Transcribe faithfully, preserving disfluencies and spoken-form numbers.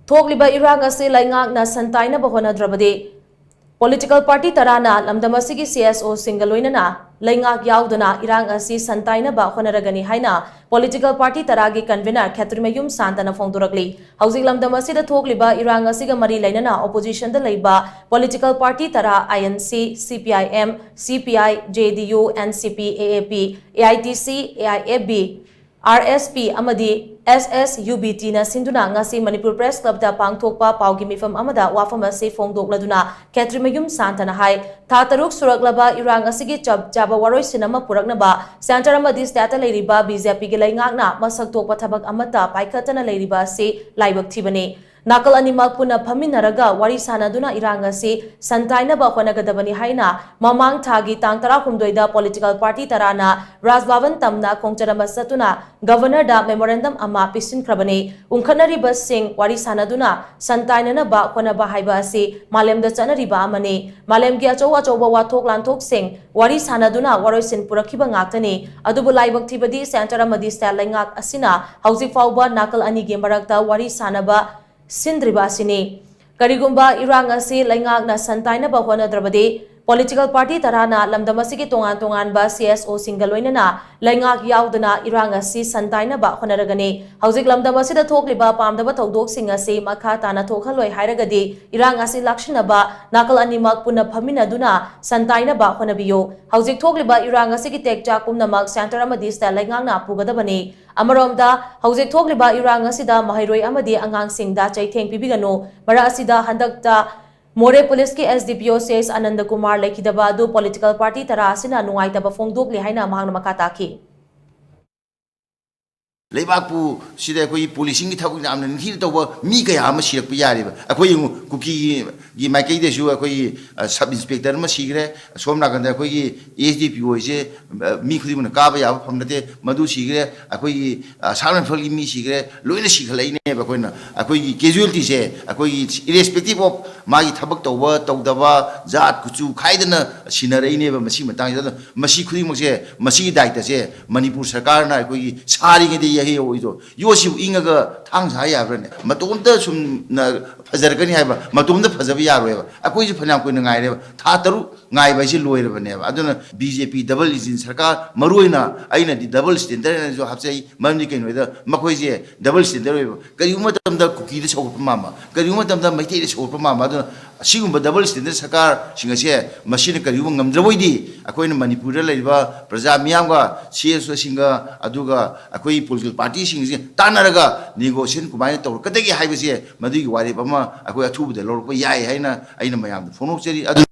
ꯊꯣꯛꯂꯤꯕ ꯏꯔꯥꯡ ꯑꯁꯤ ꯂꯩꯉꯥꯛꯅ ꯁꯟꯇꯥꯏꯅꯕ ꯍꯣꯠꯅꯗ꯭ꯔꯕꯗꯤ, ꯄꯣꯂꯤꯇꯤꯀꯦꯜ ꯄꯥꯔꯇꯤ ꯇꯔꯥꯅ ꯂꯝꯗꯝ ꯑꯁꯤꯒꯤ ꯁꯤ ꯑꯦꯁ ꯑꯣꯁꯤꯡꯒ ꯂꯣꯏꯅꯅ ꯂꯩꯉꯥꯛ ꯌꯥꯎꯗꯅ ꯏꯔꯥꯡ ꯑꯁꯤ ꯁꯟꯇꯥꯏꯅꯕ ꯍꯣꯠꯅꯔꯒꯅꯤ ꯍꯥꯏꯅ ꯄꯣꯂꯤꯇꯤꯀꯦꯜ ꯄꯥꯔꯇꯤ ꯇꯔꯥꯒꯤ ꯀꯟꯚꯤꯅꯔ ꯈꯦꯇ꯭ꯔꯤꯃꯌꯨꯝ ꯁꯥꯟꯇꯅ ꯐꯣꯡꯗꯣꯔꯛꯂꯤ꯫ ꯍꯧꯖꯤꯛ ꯂꯝꯗꯝ ꯑꯁꯤꯗ ꯊꯣꯛꯂꯤꯕ ꯏꯔꯥꯡ ꯑꯁꯤꯒ ꯃꯔꯤ ꯂꯩꯅꯅ ꯑꯣꯄꯣꯖꯤꯁꯟꯗ ꯂꯩꯕ ꯄꯣꯂꯤꯇꯤꯀꯦꯜ ꯄꯥꯔꯇꯤ ꯇꯔꯥ, ꯑꯥꯏ ꯑꯦꯟ ꯁꯤ, ꯁꯤ P I M, C P I, J D U, N C P, A A P, A I T C, A I F B, R S P ꯑꯃꯗꯤ ꯑꯦꯁ ꯑꯦꯁ ꯌꯨ ꯕꯤ ꯇꯤꯅ ꯁꯤꯟꯗꯨꯅ ꯉꯁꯤ Manipur press ꯀ꯭ꯂꯕꯇ ꯄꯥꯡꯊꯣꯛꯄ ꯄꯥꯎꯒꯤ ꯃꯤꯐꯝ ꯑꯃꯗ ꯋꯥꯐꯝ ꯑꯁꯤ ꯐꯣꯡꯗꯣꯛꯂꯗꯨꯅ ꯈꯦꯇ꯭ꯔꯤꯃꯌꯨꯝ ꯁꯥꯟꯇꯅ ꯍꯥꯏ, ꯊꯥ ꯇꯔꯨꯛ ꯁꯨꯔꯛꯂꯕ ꯏꯔꯥꯡ ꯑꯁꯤꯒꯤ ꯆꯞ ꯆꯥꯕ ꯋꯥꯔꯣꯏꯁꯤꯟ ꯑꯃ ꯄꯨꯔꯛꯅꯕ ꯁꯦꯟꯇꯔ ꯑꯃꯗꯤ ꯁ꯭ꯇꯦꯠꯇ ꯂꯩꯔꯤꯕ ꯕꯤ ꯖꯦ ꯄꯤꯒꯤ ꯂꯩꯉꯥꯛꯅ ꯃꯁꯛ ꯊꯣꯛꯄ ꯊꯕꯛ ꯑꯃꯠꯇ ꯄꯥꯏꯈꯠꯇꯅ ꯂꯩꯔꯤꯕ ꯑꯁꯤ ꯂꯥꯏꯕꯛ ꯊꯤꯕꯅꯤ꯫ ꯅꯥꯀꯜ ꯑꯅꯤꯃꯛ ꯄꯨꯟꯅ ꯐꯝꯃꯤꯟꯅꯔꯒ ꯋꯥꯔꯤ ꯁꯥꯟꯅꯗꯨꯅ ꯏꯔꯥꯡ ꯑꯁꯤ ꯁꯟꯇꯥꯏꯅꯕ ꯍꯣꯠꯅꯒꯗꯕꯅꯤ ꯍꯥꯏꯅ ꯃꯃꯥꯡ ꯊꯥꯒꯤ ꯇꯥꯡ ꯇꯔꯥꯍꯨꯝꯗꯣꯏꯗ ꯄꯣꯂꯤꯇꯤꯀꯦꯜ ꯄꯥꯔꯇꯤ ꯇꯔꯥꯅ ꯔꯥꯖꯚꯕꯟ ꯇꯝꯅ ꯈꯣꯡꯆꯠ ꯑꯃ ꯆꯠꯇꯨꯅ ꯒꯚꯔꯅꯔꯗ ꯃꯦꯃꯣꯔꯦꯟꯗꯝ ꯑꯃ ꯄꯤꯁꯤꯟꯈ꯭ꯔꯕꯅꯤ꯫ ꯎꯪꯈꯠꯅꯔꯤꯕꯁꯤꯡ ꯋꯥꯔꯤ ꯁꯥꯟꯅꯗꯨꯅ ꯁꯟꯇꯥꯏꯅꯅꯕ ꯍꯣꯠꯅꯕ ꯍꯥꯏꯕ ꯑꯁꯤ ꯃꯥꯂꯦꯝꯗ ꯆꯠꯅꯔꯤꯕ ꯑꯃꯅꯤ꯫ ꯃꯥꯂꯦꯝꯒꯤ ꯑꯆꯧ ꯑꯆꯧꯕ ꯋꯥꯊꯣꯛ ꯂꯥꯟꯊꯣꯛꯁꯤꯡ ꯋꯥꯔꯤ ꯁꯥꯟꯅꯗꯨꯅ ꯋꯥꯔꯣꯏꯁꯤꯟ ꯄꯨꯔꯛꯈꯤꯕ ꯉꯥꯛꯇꯅꯤ꯫ ꯑꯗꯨꯕꯨ ꯂꯥꯏꯕꯛ ꯊꯤꯕꯗꯤ ꯁꯦꯟꯇꯔ ꯑꯃꯗꯤ ꯁ꯭ꯇꯦꯠ ꯂꯩꯉꯥꯛ ꯑꯁꯤꯅ ꯍꯧꯖꯤꯛ ꯐꯥꯎꯕ ꯅꯥꯀꯜ ꯑꯅꯤꯒꯤ ꯃꯔꯛꯇ ꯋꯥꯔꯤ ꯁꯥꯟꯅꯕ ꯁꯤꯟꯗ꯭ꯔꯤꯕ ꯑꯁꯤꯅꯤ꯫ ꯀꯔꯤꯒꯨꯝꯕ ꯏꯔꯥꯡ ꯑꯁꯤ ꯂꯩꯉꯥꯛꯅ ꯁꯟꯇꯥꯏꯅꯕ ꯍꯣꯠꯅꯗ꯭ꯔꯕꯗꯤ, ꯄꯣꯂꯤꯇꯤꯀꯦꯜ ꯄꯥꯔꯇꯤ ꯇꯔꯥꯅ ꯂꯝꯗꯝ ꯑꯁꯤꯒꯤ ꯇꯣꯉꯥꯟ ꯇꯣꯉꯥꯟꯕ ꯁꯤ ꯑꯦꯁ ꯑꯣꯁꯤꯡꯒ ꯂꯣꯏꯅꯅ ꯂꯩꯉꯥꯛ ꯌꯥꯎꯗꯅ ꯏꯔꯥꯡ ꯑꯁꯤ ꯁꯟꯇꯥꯏꯅꯕ ꯍꯣꯠꯅꯔꯒꯅꯤ꯫ ꯍꯧꯖꯤꯛ ꯂꯝꯗꯝ ꯑꯁꯤꯗ ꯊꯣꯛꯂꯤꯕ ꯄꯥꯝꯗꯕ ꯊꯧꯗꯣꯛꯁꯤꯡ ꯑꯁꯤ ꯃꯈꯥ ꯇꯥꯅ ꯊꯣꯛꯍꯜꯂꯣꯏ ꯍꯥꯏꯔꯒꯗꯤ, ꯏꯔꯥꯡ ꯑꯁꯤ ꯂꯥꯛꯁꯤꯟꯅꯕ ꯅꯥꯀꯜ ꯑꯅꯤꯃꯛ ꯄꯨꯟꯅ ꯐꯝꯃꯤꯟꯅꯗꯨꯅ ꯁꯟꯇꯥꯏꯅꯕ ꯍꯣꯠꯅꯕꯤꯌꯨ꯫ ꯍꯧꯖꯤꯛ ꯊꯣꯛꯂꯤꯕ ꯏꯔꯥꯡ ꯑꯁꯤꯒꯤ ꯇꯦꯛꯆꯥꯛ ꯄꯨꯝꯅꯃꯛ ꯁꯦꯟꯇꯔ ꯑꯃꯗꯤ ꯁ꯭ꯇꯦꯠ ꯂꯩꯉꯥꯛꯅ ꯄꯨꯒꯗꯕꯅꯤ꯫ ꯑꯃꯔꯣꯝꯗ, ꯍꯧꯖꯤꯛ ꯊꯣꯛꯂꯤꯕ ꯏꯔꯥꯡ ꯑꯁꯤꯗ ꯃꯍꯩꯔꯣꯏ ꯑꯃꯗꯤ ꯑꯉꯥꯡꯁꯤꯡꯗ ꯆꯩꯊꯦꯡ ꯄꯤꯕꯤꯒꯅꯨ꯫ ꯃꯔꯛ ꯑꯁꯤꯗ ꯍꯟꯗꯛꯇ ꯃꯣꯔꯦ ꯄꯨꯂꯤꯁꯀꯤ ꯑꯦꯁ ꯗꯤ ꯄꯤ ꯑꯣ ꯁꯤ ꯑꯦꯁ ꯑꯅꯟꯗ ꯀꯨꯃꯥꯔ ꯂꯩꯈꯤꯗꯕ ꯑꯗꯨ ꯄꯣꯂꯤꯇꯤꯀꯦꯜ ꯄꯥꯔꯇꯤ ꯇꯔꯥ ꯑꯁꯤꯅ ꯅꯨꯡꯉꯥꯏꯇꯕ ꯐꯣꯡꯗꯣꯛꯂꯤ ꯍꯥꯏꯅ ꯃꯍꯥꯛꯅ ꯃꯈꯥ ꯇꯥꯈꯤ꯫ ꯂꯩꯕꯥꯛꯄꯨ ꯁꯤꯗ ꯑꯩꯈꯣꯏꯒꯤ ꯄꯣꯂꯤꯁꯤꯡꯒꯤ ꯊꯕꯛ ꯌꯥꯝꯅ ꯅꯤꯡꯊꯤꯅ ꯇꯧꯕ ꯃꯤ ꯀꯌꯥ ꯑꯃ ꯁꯤꯔꯛꯄ ꯌꯥꯔꯦꯕ꯫ ꯑꯩꯈꯣꯏ ꯌꯦꯡꯉꯨ, ꯀꯨꯀꯤꯒꯤ ꯃꯥꯏꯀꯩꯗꯁꯨ ꯑꯩꯈꯣꯏꯒꯤ, ꯑ, ꯁꯕ ꯏꯟꯁꯄꯦꯛꯇꯔ ꯑꯃ ꯁꯤꯈ꯭ꯔꯦ꯫ ꯑꯁꯣꯝ ꯅꯥꯀꯟꯗ ꯑꯩꯈꯣꯏꯒꯤ ꯑꯦꯁ ꯗꯤ ꯄꯤ ꯑꯣꯁꯦ, ꯑ, ꯃꯤ ꯈꯨꯗꯤꯡꯃꯛꯅ ꯀꯥꯕ ꯌꯥꯕ ꯐꯝ ꯅꯠꯇꯦ, ꯃꯗꯨ ꯁꯤꯈ꯭ꯔꯦ꯫ ꯑꯩꯈꯣꯏꯒꯤ, ꯑ, ꯑꯁꯥꯝ ꯔꯥꯏꯐꯜꯒꯤ ꯃꯤ ꯁꯤꯈ꯭ꯔꯦ꯫ ꯂꯣꯏꯅ ꯁꯤꯈꯠꯂꯛꯏꯅꯦꯕ꯫ ꯑꯩꯈꯣꯏꯅ ꯑꯩꯈꯣꯏꯒꯤ ꯀꯦꯖꯨꯋꯦꯂꯤꯇꯤꯁꯦ ꯑꯩꯈꯣꯏꯒꯤ irrespective of ꯃꯥꯒꯤ ꯊꯕꯛ ꯇꯧꯕ ꯇꯧꯗꯕ, ꯖꯥꯠ ꯀꯨꯆꯨ ꯈꯥꯏꯗꯅ ꯁꯤꯟꯅꯔꯛꯏꯅꯦꯕ꯫ ꯃꯁꯤ ꯃꯇꯥꯡꯁꯤꯗ ꯑꯗꯣ ꯃꯁꯤ ꯈꯨꯗꯤꯡꯃꯛꯁꯦ, ꯃꯁꯤꯒꯤ ꯗꯥꯏꯇꯁꯦ ꯃꯅꯤꯄꯨꯔ ꯁꯔꯀꯥꯔꯅ ꯑꯩꯈꯣꯏꯒꯤ ꯁꯥꯔꯤꯉꯩꯗ ꯌꯩꯍꯧ ꯑꯣꯏꯗꯣ, ꯌꯣꯠꯁꯤꯕꯨ ꯏꯪꯉꯒ ꯊꯥꯡ ꯁꯥ ꯌꯥꯕ꯭ꯔꯥꯅꯦ? ꯃꯇꯣꯝꯇ ꯁꯨꯝ ꯐꯖꯔꯛꯀꯅꯤ ꯍꯥꯏꯕ, ꯃꯇꯣꯝꯇ ꯐꯖꯕ ꯌꯥꯔꯣꯏꯕ꯫ ꯑꯩꯈꯣꯏꯁꯨ ꯐꯅꯌꯥꯝ ꯀꯨꯏꯅ ꯉꯥꯏꯔꯦꯕ, ꯊꯥ ꯇꯔꯨꯛ ꯉꯥꯏꯕ ꯍꯥꯏꯁꯦ ꯂꯣꯏꯔꯕꯅꯦꯕ꯫ ꯑꯗꯨꯅ ꯕꯤ ꯖꯦ ꯄꯤ ꯗꯕꯜ ꯏꯟꯖꯤꯟ ꯁꯔꯀꯥꯔ, ꯃꯔꯨꯑꯣꯏꯅ ꯑꯩꯅꯗꯤ ꯗꯕꯜ ꯁ꯭ꯇꯦꯟꯗꯔ ꯍꯥꯏꯅꯁꯨ ꯍꯥꯞꯆꯩ꯫ ꯃꯔꯝꯗꯤ ꯀꯩꯅꯣꯗ ꯃꯈꯣꯏꯁꯦ ꯗꯕꯜ ꯁ꯭ꯇꯦꯟꯗꯔ ꯑꯣꯏꯕ, ꯀꯔꯤꯒꯨꯝꯕ ꯃꯇꯝꯗ ꯀꯨꯀꯤꯗ ꯁꯧꯒꯠꯄ ꯃꯥꯟꯕ, ꯀꯔꯤꯒꯨꯝꯕ ꯃꯇꯝꯗ ꯃꯩꯇꯩꯗ ꯁꯧꯒꯠꯄ ꯃꯥꯟꯕ꯫ ꯑꯗꯨꯅ ꯑꯁꯤꯒꯨꯝꯕ ꯗꯕꯜ ꯁ꯭ꯇꯦꯟꯗꯔ ꯁꯔꯀꯥꯔꯁꯤꯡ ꯑꯁꯦ ꯃꯁꯤꯅ ꯀꯔꯤꯒꯨꯝꯕ ꯉꯝꯗ꯭ꯔꯕꯣꯏꯗꯤ, ꯑꯩꯈꯣꯏꯅ ꯃꯅꯤꯄꯨꯔꯗ ꯂꯩꯔꯤꯕ ꯄ꯭ꯔꯖꯥ ꯃꯤꯌꯥꯝꯒ, ꯁꯤ ꯑꯦꯁ ꯑꯣꯁꯤꯡꯒ, ꯑꯗꯨꯒ ꯑꯩꯈꯣꯏ ꯄꯣꯂꯤꯇꯤꯀꯦꯜ ꯄꯥꯔꯇꯤꯁꯤꯡꯁꯤ ꯇꯥꯟꯅꯔꯒ ꯅꯦꯒꯣꯁꯤꯌꯦꯁꯟ ꯀꯃꯥꯏꯅ ꯇꯧꯔꯛꯀꯗꯒꯦ ꯍꯥꯏꯕꯁꯦ, ꯃꯗꯨꯒꯤ ꯋꯥꯔꯦꯞ ꯑꯃ ꯑꯩꯈꯣꯏ ꯑꯊꯨꯕꯗ ꯂꯧꯔꯛꯄ ꯌꯥꯏ ꯍꯥꯏꯅ ꯑꯩꯅ ꯃꯌꯥꯝꯗ ꯐꯣꯡꯗꯣꯛꯆꯔꯤ꯫ ꯑꯗꯨ